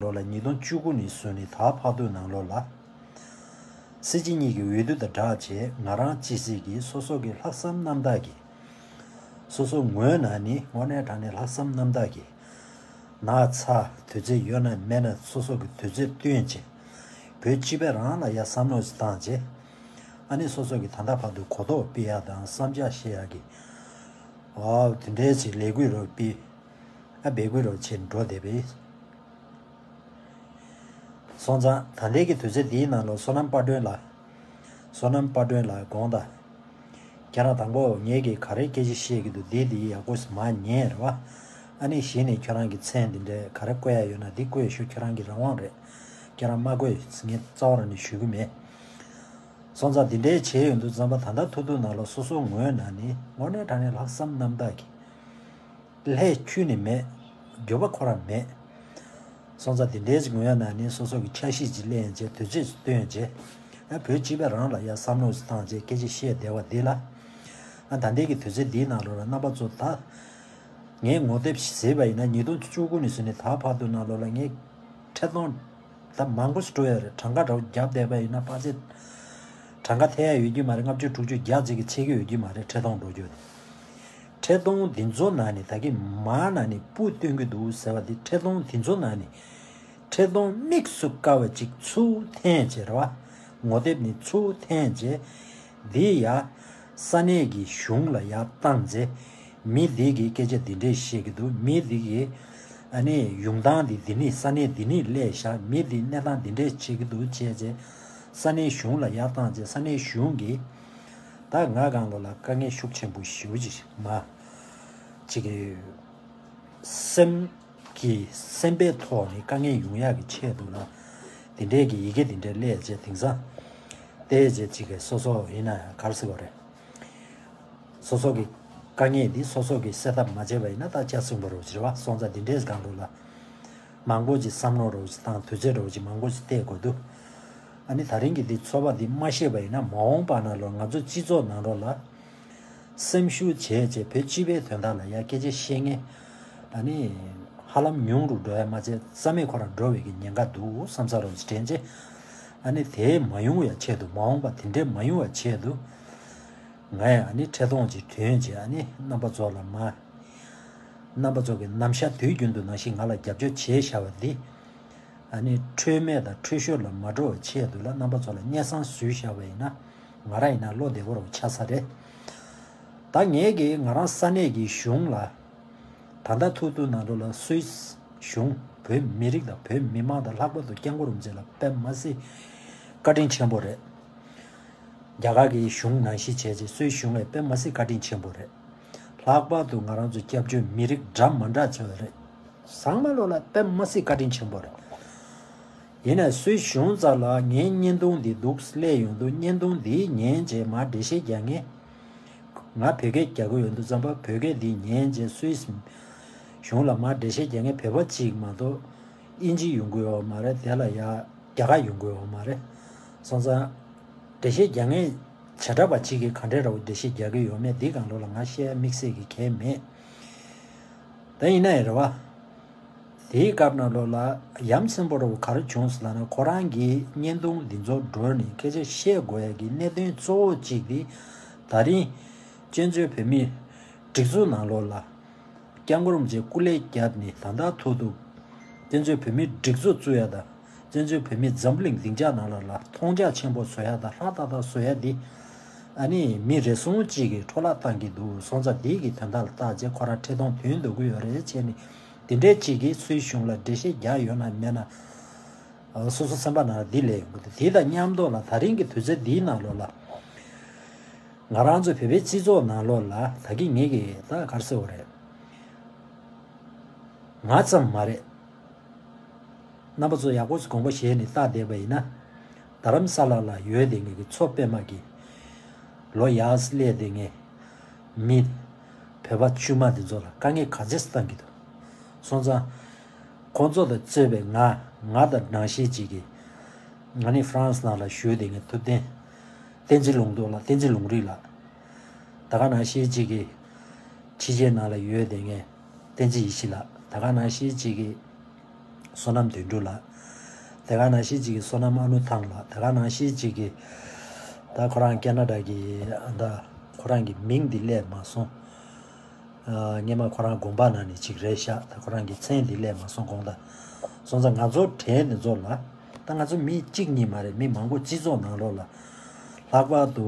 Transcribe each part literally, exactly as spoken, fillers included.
ལོ་ལ་ཉིས་སྟོང་བཅུ་དགུ་ནས་བཟུང་ནས་ད་བར་དུ་ནང་ལོགས་ལ། སྲིད་སྤྱི་གཉིས་ཀྱི་འོས་བསྡུ་དང་སྦྲགས་བྱས་ང་རང་ཅི་སྲིད་ཀྱིས་སོ་སོ་གི་ལྷག་བསམ་རྣམ་དག་གིས། སོ་སོ་ངོས་ནས་ནི་དངོས་གནས་དྲང་གནས་ལྷག་བསམ་རྣམ་དག་གིས། ན་ཚ་དུས་ཚོད་ཡོད་ན་མེད་ན་སོ་སོ་གི་དུས་ཚོད་བཏོན་བྱས། བོད་སྤྱི་པའི་རང་ལ་ཡ་བསམ་བློ་ཞིག་བཏང་བྱས། ཨ་ནི་སོ་སོ་གི་ད་ལྟ་བར་དུ་གོ་རྟོགས་སྤེལ་ཡ་དང་བསམ་འཆར་བཤད་ཡ་གི། ཨོ་དེ་འདྲའི་ཅིག་ལས་འགུལ་རོགས་སྤེལ། ཨ་འབད་དགོས་རོགས་བྱེད་འགྲོ་བསྡད་པས། སོང་ཙང་ད་ལྟའི་གི་དུས་ཚོད་འདིའི་ནང་ལ་བསོད་ནམས་དཔལ་སྒྲོན་ལགས། བསོད་ནམས་དཔལ་སྒྲོན་ལགས་དགོངས་དག་ཁྱེད་རང་དང་པོ་ངས་ཀྱིས་ག་རེ་སྐད་ཆ་བཤད་ཀྱི་འདུག་འདི་འདི་ཡག་པོ་མ་ཉན་རེད་བ། ཨ་ནི་གཞི་ནས་ཁྱོད་རང་གི་མཚན་འདི་འདྲའི་ག་རེ་བཀོད་ཡ་ཡོད་ན་འདི་བཀོད་ཤོག་ཁྱོད་རང་གི་རང་དབང་རེད། ཁྱེད་རང་མ་བཀོད་ངས་རྩ་བ་རང་ནས་ཞུ་གི་མེད། སོང་ཙང་འདི་འདྲའི་བྱས་ཡོང་དུས་ཙམ་པ་ད་ལྟ་ཐུག་ཐུག་ནང་ལ་སོ་སོ་ངོས་ནས་ནི་དངོས་གནས་དྲང་གནས་ལྷག་བསམ་རྣམ་དག་གིས། ལྷད་ཁྱོན་ནས་མེད། འགྱོད་པ་ཁོ་རང་མེད། སོང་ཙང་དེ་འདྲའི་ངོས་ནས་ནི་སོ་སོ་གི་འཆར་གཞི་ཅིག་ལེན་བྱས་དུས་ཚོད་ཅིག་བཏོན་བྱས། ཨ་བོད་སྤྱི་པའི་རང་ལ་ཡ་བསམ་བློ་ཞིག་བཏང་བྱས་སྐད་ཆ་བཤད་བསྡད་པ་འདི་ལ། ཨ་ད་ལྟའི་གི་དུས་ཚོད་འདིའི་ནང་ལོགས་ལ་རྣམ་པ་ཚོ་ད། ངས་ངོ་དེབ་ཞིག་གཟིགས་པ་ཡིན་ན་ཉིས་སྟོང་བཅུ་དགུ་ནས་བཟུང་ནས་ད་བར་དུ་ནང་ལོགས་ལ་ངས་འཕྲལ་གཏོང་ད་མང་པོ་ཞིག་འགྲོ་ཡོད་རེད། གྲངས་ཀ་འདྲ་བོ་བརྒྱབ་བསྡད་པ་ཡིན་ན་ཕལ་ཆེར་གྲངས་ཀ་ཐེ་ཡ་ཡོད་ཀྱི་མ་རེད། ལྔ་བཅུ་དྲུག་ཅུ་བརྒྱ་ཅིག་གི་ཆེ་གི་ཡོད་ཀྱི་མ་རེད། འཕྲལ་གཏོང་འགྲོ་རྒྱུ་དེ། འཕྲལ་གཏོང་འདི་ཚོ་ནང་ནས་ད་གིན་མ་ནང་ནས་སྤུ་སྟོན་གྱི་འདུག་ཟེར་བ་འདི་འཕྲལ་གཏོང་འདི་ཚོ་ནང་ནས་འཕྲལ་གཏོང་དམིགས་སུ་བཀར་བ་ཅིག་ཚུར་འཐེན་བྱས་རེད་བ། ངོ་དེབ་ནི་ཚུར་འཐེན་བྱས། འདི་ཡ་ས་གནས་ཀྱི་གཞུང་ལ་ཡ་བཏང་རྗེས། མི་འདི་གིས་སྐད་ཆ་འདི་འདྲས་བཤད་ཀྱི་འདུག་མི་འདི་གིས་ཨ་ནི་ཡོང་སྟངས་འདི་འདི་ནི་ས་གནས་འདི་ནི་སླེབས་ཤག་མི་འདི་གནས་སྟངས་འདི་འདྲས་བྱེད་ཀྱི་འདུག་བྱས་རྗེས། ས་གནས་གཞུང་ལ་ཡ་བཏང་རྗེས་ས་གནས་གཞུང་གིས་ད་ང་གང་ལོ་ལ་དཀའ་ངལ་ཤུགས་ཆེན་པོ་ཞེ་པོ་ཅིག་མ་ཅིག་གི་སེམས། གི་སེམས་པའི་ཐོག་ནས་དཀའ་ངལ་ཡོང་ཡག་གི་ཆེད་དུ་ལ། དེ་འདྲའི་གི་ཡི་གེ་དེ་འདྲའི་སླེབས་རྗེས་དེང་སང་། བལྟས་རྗེས་ཅིག་གི་སོ་སོ་ཡིན་ན་ཡང་ག་རེ་ཟེར་དགོས་རེད། སོ་སོ་གི་དཀའ་ངལ་འདི་སོ་སོ་གི་སེལ་ཐབས་མ་བྱས་པ་ཡིན་ན་ད་ལྕགས་སྲིན་པོ་རོ་ཅིག་རེད་བ། སོང་ཙང་འདི་འདྲའི་སྒང་རུ་ལ། མང་པོ་ཅིག་བསམ་བློ་རོ་ཅིག་དང་དུས་ཚོད་རོ་ཅིག་མང་པོ་ཅིག་བལྟས་དགོས་འདུག་ཨ་ནི་ད་རིང་གི་འདི་ཚོར་བ་འདི་མ་ཤེས་པ་ཡིན་ན་མ་འོངས་པ་ན་ལོ་ང་ཚོ་སྤྱི་ཚོགས་ནང་ལོགས་ལ། སེམས་ཤུགས་བྱས་བྱས་བོད་སྤྱི་པའི་དོན་དག་ལ་ཡ་སྐད་ཆ་བཤད་མཁན། ཨ་ནི། ཧ་ལམ་ཉུང་རུ་འགྲོ་ཡ་མ་ཚད་རྩ་མེད་ཁོ་རང་འགྲོ་བའི་གི་ཉེན་ཁ་འདུག་བསམ་ས་རོགས་ཅིག་དྲན་རྗེས། ཨ་ནི་དེ་མ་ཡོང་བའི་ཆེད་དུ་མ་འོངས་པ་དེ་འདྲས་མ་ཡོང་བའི་ཆེད་དུ། ང་ཡང་ཨ་ནི་འཕྲལ་གཏོང་ཅིག་ཐོན་རྗེས་ཨ་ནི་རྣམ་པ་ཚོ་ལ་མ། རྣམ་པ་ཚོ་གི་ནམ་ཞག་དུས་རྒྱུན་དུ་ནང་བཞིན་ང་ལ་རྒྱབ་སྐྱོར་བྱས་བཞག་པ་འདི། ཨ་ནི་འཕྲོད་མེད་དང་འཕྲོད་ཤོར་ལ་མ་འགྲོ་བའི་ཆེད་དུ་ལ་རྣམ་པ་ཚོ་ལ་སྙན་སེང་ཞུས་བཞག་པ་ཡིན་ན། ང་རང་ཡིན་ན་བློ་བདེ་པོ་རུ་ཆགས་ས་རེད། ད་ངས་ཀྱིས་ང་རང་ས་གནས་ཀྱི་གཞུང་ལ། ད་ལྟ་ཐུག་ཐུག་ནང་ལོགས་ལ་སུད་སི་གཞུང་བོད་མི་རིགས་དང་བོད་མི་མང་དང་ལྷག་པར་དུ་སྐྱབས་མགོན་རིན་པོ་ཆེ་ལ་དཔེ་མ་སྲིད་བཀའ་དྲིན་ཆེན་པོ་རེད། རྒྱ་གར་གྱི་གཞུང་ནང་བཞིན་བྱས་རྗེས་སུད་སི་གཞུང་ལ་དཔེ་མ་སྲིད་བཀའ་དྲིན་ཆེན་པོ་རེད། ལྷག་པར་དུ་ང་རང་ཚོ་སྐྱབས་བཅོལ་མི་རིགས་འདྲ་མ་འདྲ་ཚོ་རེད། ཚང་མ་ལོ་ལ་དཔེ་མ་སྲིད་བཀའ་དྲིན་ཆེན་པོ་རེད། ཡིན་ནའི་སུད་སི་གཞུང་རྩ་ལ་ངའི་བརྙན་ཐུང་འདི་འདུག་སླེབས་ཡོང་དུས་བརྙན་ཐུང་འདི་ཉན་རྗེས་མར་འགྲེལ་བཤད་རྒྱག་མཁན། ང་བོད་སྐད་རྒྱག་གི་ཡོད་འདུག་བསམ་པ་བོད་སྐད་འདི་ཉན་རྗེས་སུད་སི་གཞུང་ལ་མར་འགྲེལ་བཤད་རྒྱག་མཁན་བོད་པ་གཅིག་མ་གཏོགས་དབྱིན་ཇི་ཡོང་གི་ཡོད་མ་རེད། དེ་ལ་ཡ་རྒྱ་གར་ཡོང་གི་ཡོད་མ་རེད། སོང་ཙང་འགྲེལ་བཤད་རྒྱག་མཁན་བྱེ་བྲག་པ་གཅིག་གིས་ག་འདྲས་འདྲ་བོ་འགྲེལ་བཤད་རྒྱག་གི་ཡོད་མེད་འདི་སྒང་ལོགས་ལ་ང་བཤད་ཡ་དམིགས་བསལ་གྱི་གལ་མེད། ད་ཡིན་ན་ཡང་རེད་བ། དེའི་སྐབས་ནང་ལོགས་ལ་ཡ་མཚན་པོ་འདྲ་བོ་ག་རེ་བྱུང་སོང་ལབ་ན་ཁོ་རང་གིས་བརྙན་ཐུང་འདི་ཚོ་བསྒྲོན་ནས་སྐད་ཆ་བཤད་དགོས་ཡ་གི་གནད་དོན་གཙོ་བོ་གཅིག་དེ་ད་རིང་བཙན་བྱོལ་བོད་མིའི་སྒྲིག་འཛུགས་ནང་ལོགས་ལ། སྐྱབས་མགོན་རིན་པོ་ཆེ་སྐུ་ལས་བསྐྱབས་ནས་ད་ལྟ་ཐུག་ཐུག་བཙན་བྱོལ་བོད་མིའི་སྒྲིག་འཛུགས་བཙུགས་ཡ་དང་བཙན་བྱོལ་བོད་མིའི་འཛམ་བུ་གླིང་སྡིངས་ཆ་ནང་ལ་ལ་མཐོང་རྒྱ་ཆེན་པོ་བཟོ་ཡ་དང་ལྷ་ཏག་ཏག་བཟོ་ཡ་འདི་ཨ་ནི་མི་རེ་ཟུང་གཅིག་གིས་འཕྲོ་བརླག་བཏང་གི་འདུག་སོང་ཙང་འདི་གི་དོན་དག་ལ་བརྟག་དཔྱད་ཁོ་རང་འཕྲལ་གཏོང་ཐོན་འདུག་གི་ཡོད་རེད་བྱས་ནས་དེ་འདྲའི་གཅིག་གིས་སུད་སི་གཞུང་ལ་འགྲེལ་བཤད་རྒྱག་ཡོད་ན་མེད་ན། སོ་སོ་སེམས་པ་ནང་ལ་འདི་ལས་ཡོང་གི་འདུག་དེ་དང་མཉམ་དུ་ལ་ད་རིང་གི་དུས་ཚོད་འདིའི་ནང་ལོགས་ལ། ང་རང་ཚོ་བོད་པའི་སྤྱི་ཚོགས་ནང་ལོགས་ལ་ད་གིན་ངེད་ཀྱིས་ད་ག་རེ་ཟེར་དགོས་རེད། ང་ཙམ་མ་རེད། རྣམ་པ་ཚོ་ཡག་པོ་དགོངས་པ་བཞེས་ནས་ལྟ་བསྡད་པ་ཡིན་ན། རྡ་རམ་ས་ལ་ལ་ཡོད་བསྡད་མཁན་གྱི་མཚོ་པད་མ་གི་ལོ་ཡར་སླེབས་བསྡད་མཁན་མི་བོད་པ་དཀྱུས་མ་འདི་ཚོ་ལ་དཀའ་ངལ་ག་ཚད་བཏང་གི་འདུག་སོང་ཙང་། ཁོང་ཚོ་དང་གཙོས་པའི་ང་ང་དང་ནང་བཞིན་གཅིག་གིས་ང་ནི་ཧྥ་རན་སི་ནང་ལ་བཞུགས་བསྡད་མཁན་ཐུབ་བསྟན་བསྟན་འཛིན་ལུང་རྟོགས་ལགས། བསྟན་འཛིན་ལུང་རིགས་ལགས། ད་ག་ནང་བཞིན་གཅིག་གིས་ཕྱི་རྒྱལ་ནང་ལ་ཡོད་བསྡད་མཁན་བསྟན་འཛིན་ཡེ་ཤེས་ལགས། ད་ག་ནང་བཞིན་གཅིག་གིས་ བསོད་ནམས་དོན་གྲུབ་ལགས། དེ་ག་ནང་བཞིན་གཅིག་གི་བསོད་ནམས་ཨ་ནུ་ཐང་ལགས། དེ་ག་ནང་བཞིན་གཅིག་གི་ད་ཁོ་རང་ཁེ་ན་ཌ་གི་ཨ་ད་ཁོ་རང་གི་མིང་འདི་སླེབས་མ་སོང་། ཨ་སྔས་མ་ཁོ་རང་དགོངས་པ་ནང་ནས་གཅིག་རེད་ཤག་ད་ཁོ་རང་གི་མཚན་འདི་སླེབས་མ་སོང་དགོངས་དག་སོང་ཙང་ང་ཚོ་གྲས་འདི་ཚོ་ལ། ད་ང་ཚོ་མི་གཅིག་གཉིས་མ་རེད། མི་མང་པོ་སྤྱི་ཚོགས་ནང་ལོགས་ལ་ལྷག་པར་དུ་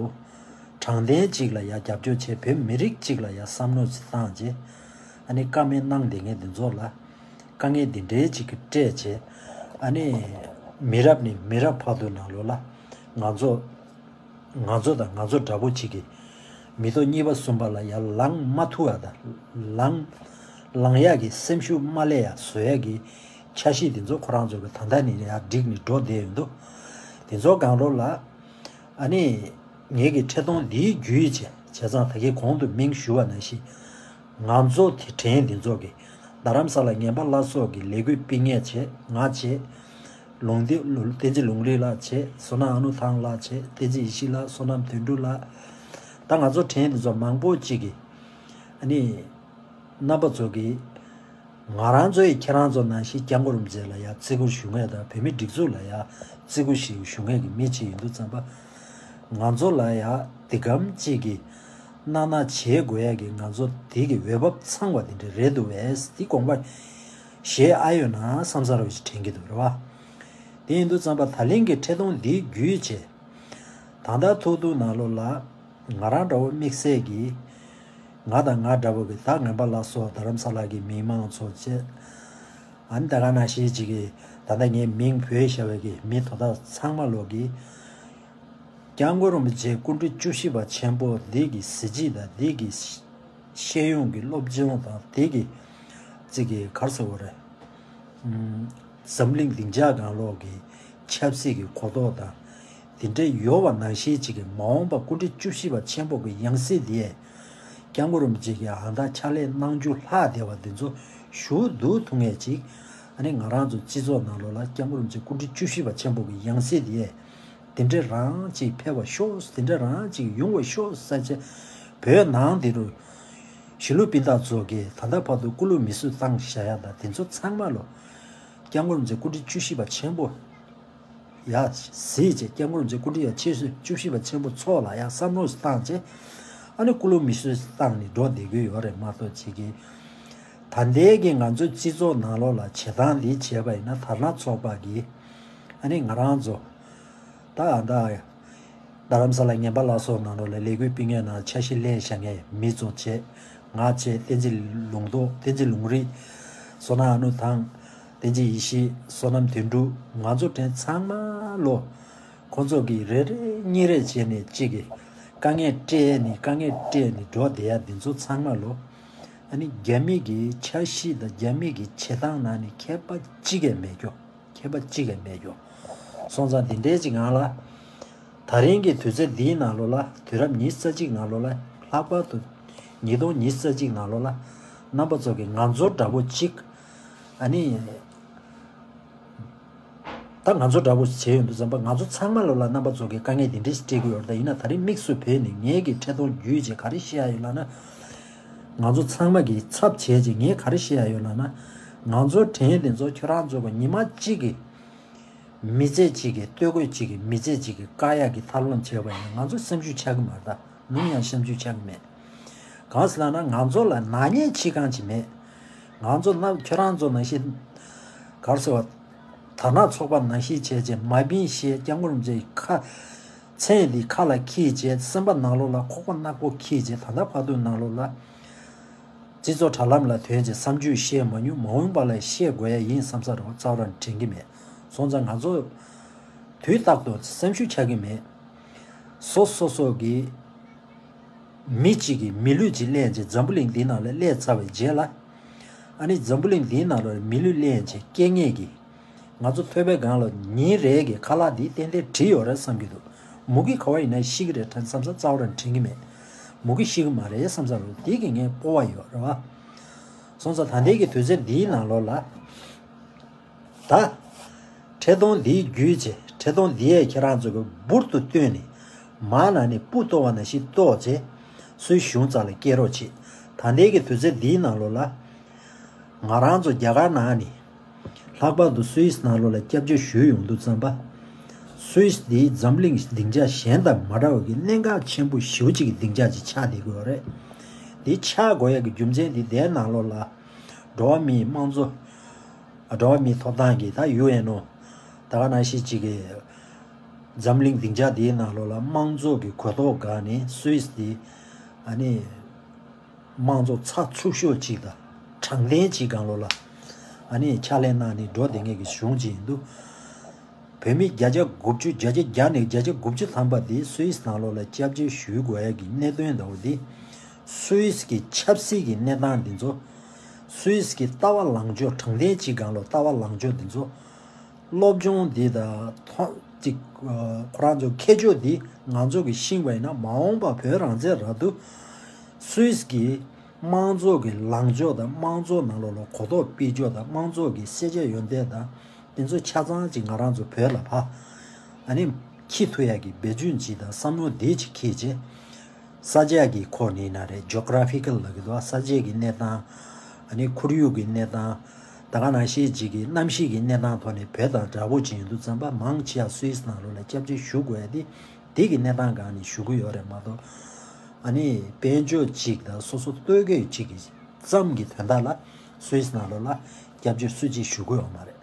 དྲང་བདེན་གཅིག་ལ་ཡ་རྒྱབ་སྐྱོར་བྱས། བོད་མི་རིགས་གཅིག་ལ་ཡ་བསམ་བློ་ཅིག་བཏང་རྗེས་ཨ་ནི་བཀའ་མོལ་གནང་བསྡད་མཁན་འདི་ཚོ་ལ་དཀའ་ངལ་འདི་འདྲའི་ཅིག་གི་སྤྲད་བྱས། ཨ་ནི་མི་རབས་ནས་མི་རབས་བར་དུ་ནང་ལོགས་ལ་ང་ཚོ་ང་ཚོ་དང་ང་ཚོ་འདྲ་པོ་ཅིག་གི་མི་ཐོག་གཉིས་པ་གསུམ་པ་ལ་ཡར་ལངས་མ་ཐུབ་པ་དང་ལངས་ལངས་ཡག་གི་སེམས་ཤུགས་མ་སླེབས་ཡག་བཟོ་ཡག་གི་འཆར་གཞི་འདི་ཚོ་ཁོ་རང་ཚོ་གི་ད་ལྟ་ནས་ཡར་བསྒྲིགས་ནས་འགྲོ་བསྡད་ཡོད་འདུག་དེ་ཚོ་སྒང་ལོགས་ལ་ཨ་ནི་ངེད་ཀྱི་འཕྲིན་གཏོང་འདིའི་བརྒྱུད་བྱས་བྱས་ཙང་ད་གིན་གོང་དུ་མིང་ཞུ་བ་ནང་བཞིན་ང་ཚོ་དེ་དྲན་འདི་ཚོ་གི་རྡ་རམ་ས་ལ་ངན་པ་བླ་སྲོག་གི་ལས་འགུལ་སྤེལ་མཁན་བྱས། ང་བྱས། ལུང་བསྟན་བསྟན་འཛིན་ལུང་རིགས་ལགས་བྱས། བསོད་ནམས་ཨ་ནུ་ཐང་ལགས་བྱས། བསྟན་འཛིན་ཡེ་ཤེས་ལགས། བསོད་ནམས་དོན་གྲུབ་ལགས། ད་ང་ཚོ་དྲན་འདི་ཚོ་མང་པོ་ཅིག་གིས་ཨ་ནི་རྣམ་པ་ཚོ་གིས་ང་རང་ཚོ་ཡི་ཁྱེད་རང་ཚོ་ནང་བཞིན་སྐྱབས་མགོན་རིན་པོ་ཆེ་ལ་ཡ་བརྩི་བཀུར་ཞུ་མཁན་དང་བོད་མིའི་སྒྲིག་འཛུགས་ལ་ཡ་བརྩི་བཀུར་ཞིག་ཞུ་མཁན་གྱི་མི་ཅིག་ཡིན་དུས་ཙམ་པ་ང་ཚོ་ལ་ཡ་འདི་གམ་ཅིག་གི་གནང་གནང་བྱེད་དགོས་ཡ་གི་ང་ཚོ་དེ་གི་འོས་བབ་ཚང་བ་དེ་འདྲ་རེད་འདུག་བས། དེ་དགོངས་པ་བཞེས་ཨ་ཡོད་ན་བསམ་ས་རུ་ཞིག་དྲན་གྱི་འདུག་རེད་བ། དེ་ཡིན་དུས་ཙམ་པ་ད་ལན་གྱི་འཕྲིན་གཏོང་འདི་བརྒྱུད་བྱས། ད་ལྟ་ཐུག་ཐུག་ནང་ལོགས་ལ་ང་རང་འདྲ་བོ་དམིགས་བསལ་གྱིས་ང་དང་ང་འདྲ་བོ་གི་ད་ངན་པ་ལ་སོགས་རྡ་རམ་ས་ལ་གི་མི་མང་ཚོ་བཅས། ཨ་ནི་ད་ག་ནང་བཞིན་ཅིག་གི་ད་ལྟ་ངའི་མིང་བོས་བཞག་པའི་གི་མི་དོ་བདག་ཚང་མ་ལོག་གི་སྐྱབས་མགོན་རིན་པོ་ཆེ་སྐུ་ཕྲེང་བཅུ་བཞི་པ་ཆེན་པོ་འདི་གི་གཟི་བརྗིད་དང་འདི་གི་ཤེས་ཡོན་གྱི་སློབ་སྦྱོང་དང་དེ་གི་ཅིག་གི་ག་རེ་ཟེར་དགོས་རེད། ཨུམ། འཛམ་གླིང་སྡིངས་ཆ་སྒང་ལོགས་ཀྱི་ཆབ་སྲིད་ཀྱི་གོ་རྟོགས་དང་དེ་འདྲ་ཡོད་པ་ནང་བཞིན་ཅིག་གི་མ་འོངས་པ་སྐུ་ཕྲེང་བཅུ་བཞི་པ་ཆེན་པོ་གི་ཡང་སྲིད་དེ་སྐྱབས་མགོན་རིན་པོ་ཆེ་གི་ཨ་མདའ་ཕྱག་ལས་གནང་རྒྱུ་ལྷག་བསྡད་པ་འདི་ཚོ་ཞུ་བསྡུ་ཐུབ་མཁན་ཅིག་ཨ་ནི་ང་རང་ཚོ་སྤྱི་ཚོགས་ནང་ལོགས་ལ་སྐྱབས་མགོན་རིན་པོ་ཆེ་སྐུ་ཕྲེང་བཅུ་བཞི་པ་ཆེན་པོ་གི་ཡང་སྲིད་དེ་དེ་འདྲ་རང་ཅིག་ཕེབས་པ་ཤོག་དེ་འདྲ་རང་ཅིག་ཡོང་བ་ཤོག་ཟེར་བྱས་བོད་ནང་འདི་རུ་གཞིས་ལུས་སྤུན་ཟླ་ཚོ་གིས་ད་ལྟ་བར་དུ་སྐུ་ལུས་མེ་མཆོད་བཏང་བཞག་ཡ་དང་དེ་ཚོ་ཚང་མ་ལོ་སྐྱབས་མགོན་རིན་པོ་ཆེ་སྐུ་ཕྲེང་བཅུ་བཞི་པ་ཆེན་པོ་ཡ་གཟིགས་བྱས་སྐྱབས་མགོན་རིན་པོ་ཆེ་སྐུ་ཕྲེང་ཡ་ཆེ་ཤོས་བཅུ་བཞི་པ་ཆེན་པོ་ཚོ་ལ་ཡ་བསམ་བློ་བཏང་བྱས་ཨ་ནི་སྐུ་ལུས་མེ་མཆོད་བཏང་ནས་འགྲོ་བསྡད་ཀྱི་ཡོད་རེད་མ་གཏོགས་ཅིག་གིས། ད་ལྟའི་གི་ང་ཚོའི་སྤྱི་ཚོགས་ནང་ལོགས་ལ་བྱེད་སྟངས་འདི་བྱས་པ་ཡིན་ན་དར་ནག་ཚོགས་པ་གིས་ཨ་ནི་ང་རང་ཚོ་ད་ད་རྡ་རམ་ས་ལ་ངན་པ་ལ་སོགས་ནང་ལོགས་ལ་ལས་འགུལ་སྤེལ་མཁན་ནང་འཆར་གཞི་ལེན་བཞག་མཁན་མི་ཚོ་བྱས་ང་བྱས་བསྟན་འཛིན་ལུང་རྟོགས་བསྟན་འཛིན་ལུང་རིགས་བསོད་ནམས་ཨ་ནུ་ཐང་བསྟན་འཛིན་ཡེ་ཤེས་བསོད་ནམས་དོན་གྲུབ་ང་ཚོ་དྲན་ཚང་མ་ལོ། ཁོང་ཚོ་གིས་རེ་རེ་གཉིས་རེ་བྱས་ནས་གཅིག་གིས་དཀའ་ངལ་སྤྲད་ནས་དཀའ་ངལ་སྤྲད་ནས་འགྲོ་བསྡད་ཡ་འདི་ཚོ་ཚང་མ་ལོ། ཨ་ནི་རྒྱ་མི་གི་འཆར་གཞི་དང་རྒྱ་མི་གི་བྱེད་སྟངས་ནང་ནས་ཁྱད་པར་གཅིག་ཀྱང་མེད་རྒྱུ། ཁྱད་པར་གཅིག་ཀྱང་མེད་རྒྱུ། སོང་ཙང་འདི་འདྲའི་ཅིག་ངང་ལ། ད་རིང་གི་དུས་ཚོད་འདིའི་ནང་ལོགས་ལ་དུས་རབས་ཉི་ཤུ་རྩ་གཅིག་ནང་ལོགས་ལ་ལྷག་པར་དུ་ཉིས་སྟོང་ཉི་ཤུ་རྩ་གཅིག་ནང་ལོགས་ལ་རྣམ་པ་ཚོ་གིས་ང་ཚོ་འདྲ་པོ་གཅིག་ཨ་ནི། ད་ང་ཚོ་འདྲ་པོ་ཞིག་བྱས་ཡོང་དུས་ཙམ་པ་ང་ཚོ་ཚང་མ་ལོ་ལ་རྣམ་པ་ཚོ་གི་དཀའ་ངལ་འདི་འདྲ་ཞིག་སྤྲད་ཀྱི་ཡོད་རེད། ད་ཡིན་ན་ད་རིང་དམིགས་སུ་བོས་ནས་ངེད་ཀྱི་འཕྲིན་གཏོང་བརྒྱུད་བྱས་ག་རེ་བཤད་ཡ་ཡོད་ལབ་ན། ང་ཚོ་ཚང་མ་གི་ཚབ་བྱས་བྱས་ངས་ག་རེ་བཤད་ཡ་ཡོད་ལབ་ན། ང་ཚོ་དྲན་དེ་ཚོ་ཁྱོད་རང་ཚོ་གི་ཉི་མ་གཅིག་གི་མི་ཚེ་གཅིག་གི་སྟོད་གོས་གཅིག་གི་མི་ཚེ་གཅིག་གི་བཀག་ཡ་གི་ཐབས་ལམ་བྱས་པ་ཡིན་ན་ང་ཚོ་སེམས་ཤུགས་ཆག་གི་མ་རེད་ད། ནམ་ཡང་བྱམས་ཆུ་ཆགས་ཀྱི་མེད། གང་ཟེར་ལབ་ན་ང་ཚོ་ལ་ནག་ཉེས་བྱེད་གང་ཅིག་མེད། ང་ཚོ་ན་ཁྱོད་རང་ཚོ་ནང་བཞིན་ག་རེ་ཟེར་བ། དར་ནག་ཚོགས་པ་ནང་བཞིན་བྱས་བྱས་མ་བིན་ཞེས་སྐྱབས་མགོན་རིན་པོ་ཆེའི་ཁ་མཚན་འདི་ཁ་ལ་འཁྱེར་བྱས་སེམས་པ་ནང་ལོགས་ལ་ཁོག་པ་ནག་པོ་འཁྱེར་བྱས་ད་ལྟ་བར་དུ་ནང་ལོགས་ལ་སྤྱི་ཚོགས་དྲ་ལམ་ལ་ཐོན་བྱས་བསམ་ཚུལ་བཤད་མ་མྱོང་མ་འོངས་པ་ལ་བཤད་དགོས་ཡ་ཡིན་བསམ་ས་རེད་བ། རྩ་བ་རང་དྲན་གྱི་མེད། སོང་ཙང་ང་ཚོ་དུས་རྟག་ཏུ་སེམས་ཤུགས་ཆག་གི་མེད། སོ་སོ་སོ་གི་མི་གཅིག་གིས་མི་ལུས་གཅིག་ལེན་བྱས་འཛམ་བུ་གླིང་འདིའི་ནང་ལ་སླེབས་ཚར་བའི་རྗེས་ལ། ཨ་ནི་འཛམ་བུ་གླིང་འདིའི་ནང་ལ་མི་ལུས་ལེན་བྱས་སྐྱེ་ངེས་ཀྱི། ང་ཚོ་ཐོས་པའི་སྒང་ལ་ཉིན་རེ་གི་ཁ་ལག་འདི་ཏན་ཏན་བྲིས་ཡོད་རེད་བསམ་གྱི་འདུག་མུ་གེ་ག་བ་ཡིན་ན་ཤི་གི་རེད་དྲན་བསམ་ས་རྩ་བ་རང་དྲན་གྱི་མེད། མུ་གེ་ཤི་གི་མ་རེད་བསམ་ས་རེད། དེ་གི་ངས་སྤོབས་པ་ཡོད་རེད་བ། སོང་ཙང་ད་ལྟའི་གི་དུས་ཚོད་འདིའི་ནང་ལོགས་ལ། ད། འཕྲིན་གཏོང་འདིའི་བརྒྱུད་བྱས་འཕྲིན་གཏོང་འདི་ཡས་ཁྱེད་རང་ཚོ་གི་འབུར་དུ་བཏོན་ནས་མར་ནང་ནས་སྤུ་གཏོར་བ་ནང་བཞིན་གཏོར་བྱས་སུའི་གཞུང་རྩ་ལ་སྐྱེལ་རོགས་བྱེད། ད་ལྟའི་གི་དུས་ཚོད་འདིའི་ནང་ལོགས་ལ་ང་རང་ཚོ་རྒྱ་གར་ནང་ནས་ ལྷག་པར་དུ་སུད་སི་ནང་ལོགས་ལ་སྐྱབས་བཅོལ་ཞུས་ཡོང་དུས་ཙམ་པ། སུད་སི་འདི་འཛམ་གླིང་སྡིངས་ཆ་གཞན་དང་མ་འདྲ་བ་གི་གནད་འགག་ཆེན་པོ་ཞེ་པོ་ཅིག་གི་སྡིངས་ཆ་ཅིག་ཆགས་བསྡད་ཀྱི་ཡོད་རེད། འདི་ཆགས་དགོས་ཡ་གི་རྒྱུ་མཚན་འདི་འདིའི་ནང་ལོགས་ལ་འགྲོ་བ་མིའི་དམངས་གཙོ། འགྲོ་བ་མིའི་ཐོབ་ཐང་གི་ད་ཡུ་ཨེན་ཨོ། ད་ག་ནང་བཞིན་ཅིག་གི་འཛམ་གླིང་སྡིངས་ཆ་འདིའི་ནང་ལོགས་ལ་དམངས་གཙོ་གི་གོ་རྟོགས་སྒང་ནས་སུད་སི་འདི་ཨ་ནི། དམངས་གཙོ་ཚགས་ཚུད་ཤོས་ཅིག་དང་དྲང་བདེན་ཅིག་སྒང་ལོགས་ལ་ཨ་ནི་ཕྱག་ལས་གནང་ནས་འགྲོ་བསྡད་མཁན་གྱི་གཞུང་ཅིག་ཡིན་དུས། བོད་མི་བརྒྱ་ཆ་དགུ་བཅུ་བརྒྱ་ཆ་བརྒྱ་ནས་བརྒྱ་ཆ་དགུ་བཅུ་ཐམ་པ་དེ་སུད་སི་ནང་ལོགས་ལ་སྐྱབས་བཅོལ་ཞུ་དགོས་ཡ་གི་གནད་དོན་འདྲ་བོ་དེ། སུད་སི་གི་ཆབ་སྲིད་ཀྱི་གནས་སྟངས་འདི་ཚོ། སུད་སི་གི་ལྟ་བ་ལངས་ཕྱོགས་དྲང་བདེན་ཅིག་སྒང་ལོགས་ལྟ་བ་ལངས་ཕྱོགས་འདི་ཚོ། སློབ་སྦྱོང་འདི་དང་ཐོ་ཅིག་ཁོ་རང་ཚོ་ཁྱད་ཆོས་འདི་ང་ཚོ་གི་ཤེས་པ་ཡིན་ན་མ་འོངས་པ་བོད་རང་བཙན་རག་དུས། སུད་སི་གི་དམངས་གཙོ་གི་ལངས་ཕྱོགས་དང་དམངས་གཙོ་ནང་ལོགས་ལ་གོ་རྟོགས་སྤེལ་ཕྱོགས་དང་དམངས་གཙོ་གི་ཤེས་བྱ་ཡོན་ཏན་དང་དེ་ཚོ་ཆ་ཚང་ཅིག་ང་རང་ཚོ་བོད་ལ་ཕ་ཨ་ནི་འཁྱེར་ཐུབ་ཡ་གི་འབད་བརྩོན་ཅིག་དང་བསམ་བློ་འདི་ཅིག་འཁྱེར་བྱས། ས་ཆ་གི་ཁོ་ནས་ན་རེད། ཇོ་གྷ་ར་ཕི་ཀལ་ལབ་ཀྱི་འདུག་ས་ཆའི་གི་གནས་སྟངས། ཨ་ནི་ཁོར་ཡུག་གི་གནས་སྟངས། ད་ག་ནང་བཞིན་ཅིག་གི་གནམ་གཤིས་ཀྱི་གནས་སྟངས་ཐོག་ནས་བོད་དང་འདྲ་པོ་ཅིག་ཡིན་དུས་ཙམ་པ་མང་ཆེ་བ་སུད་སི་ནང་ལོགས་ལ་སྐྱབས་བཅོལ་ཞུ་དགོས་ཡ་དེ་དེ་གི་གནས་སྟངས་སྒང་ནས་ཞུ་གི་ཡོད་རེད་མ་གཏོགས། ཨ་ནི་དཔལ་འབྱོར་ཅིག་དང་སོ་སོ་ལྟོ་གོས་ཅིག་གི་ཙམ་གྱི་དོན་དག་ལ་སུད་སི་ནང་ལོགས་ལ་སྐྱབས་བཅོལ་སུ་གཅིག་ཞུ་གི་ཡོད་མ་རེད།